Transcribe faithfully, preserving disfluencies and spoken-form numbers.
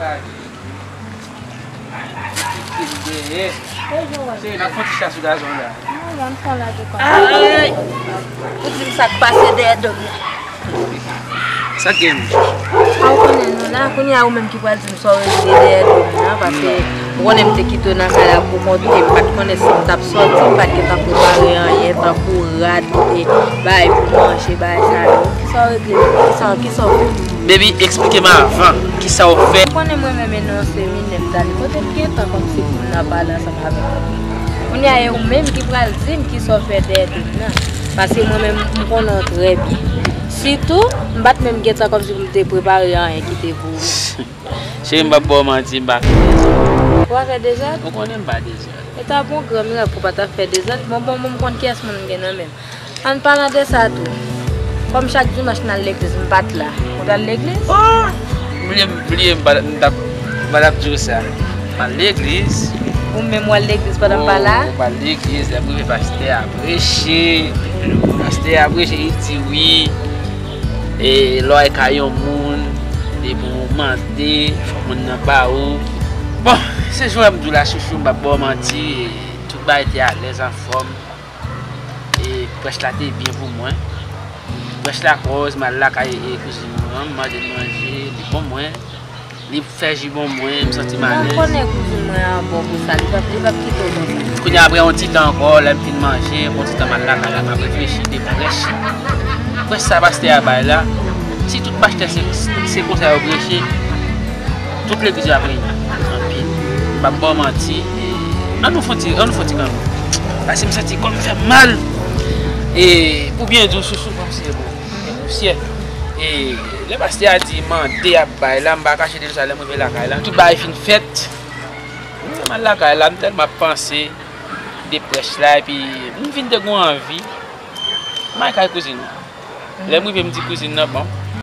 Cheri, n ap fè yon ti chas sou gazon la. Ay! Ou di m sa k pase dèyè do m nan. Sa k gen? A, ou konnen nou la, kounye a ou menm ki pral di m sa w regle dèyè do m nan, paske ou konnen m te kite w nan kay la pou kont ou, e m pa t konnen si m t ap sòti, m pa t gentan prepare anyen, tankou rad, e bagay pou manje, bagay sa yo. Kisa w regle? Kisa, kisa w fè? Baby, eksplike m avan, kisa w fè? Ou konnen mwen menm e non se Mine m t ale. Kote m gentan kòmsi pou m nan pale ansanm avèk ou. Kounye a e ou menm ki pral di m kisa w fè dèyè do m nan. Paske mwen menm, m konnen w trè byen. Sitou, m pa t menm gentan kòmsi pou m te prepare anyen kite pou ou. Cheri, m p ap ba w manti, m pa fè dezòd. Ou pa fè dezòd? Ou konnen m pa dezòd. E ta bon gran mirak pou w pa ta fè dezòd. Bon, bon, bon, m konn kiyès moun m gen nan men m. An palan de sa tou, kòm chak dimanch n al legliz, m pa t la. Ou t al legliz? Oh! M bliye, m bliye, m pa, m t ap, m pa t ap di w sa. M al legliz. Ou menm w al legliz pandan m pa la? Oh, m al legliz, lè m rive pastè a preche. Pastè a preche, li di wi. E lè w al kay yon moun, depi w mande, fò moun nan ba ou. Bon, se jwè m di w la, chouchou, m p ap ba w manti, e tout bagay te alèz, anfòm. E prèch la te byen pou mwen. Prèch la kòz, m al lakay e kouzin mwen, m mande l manje, li ban mwen. Li fè ji ban mwen, m santi m alèz. Mwen konnen kouzin mwen an bon pou sa, li p ap, li p ap kite w konsa. Kounye a, apre yon ti tan ankò, lè m fin manje, yon ti tan m al lakay la, m ap reflechi de prèch. Prèch sa pastè a bay la, si tout pastè se, se konsa yo preche, tout legliz yo ap reyini anpil. M p ap ba w manti, e, ann nou fè yon ti, ann nou fè yon ti kanmenm. Paske m santi kò m fè m mal. E, pou byen di w, chouchou, kòmsi e bon. Pousyè. E lè pastè a di mande y ap bay la, m pa kache de l sa, lè m rive lakay la, tout bagay fin fèt. M rive m al lakay la, m tèlman ap panse de prèch la, epi m vin te gen anvi m al kay kouzin mwen. Lè m rive, m di kouzin nan, bon,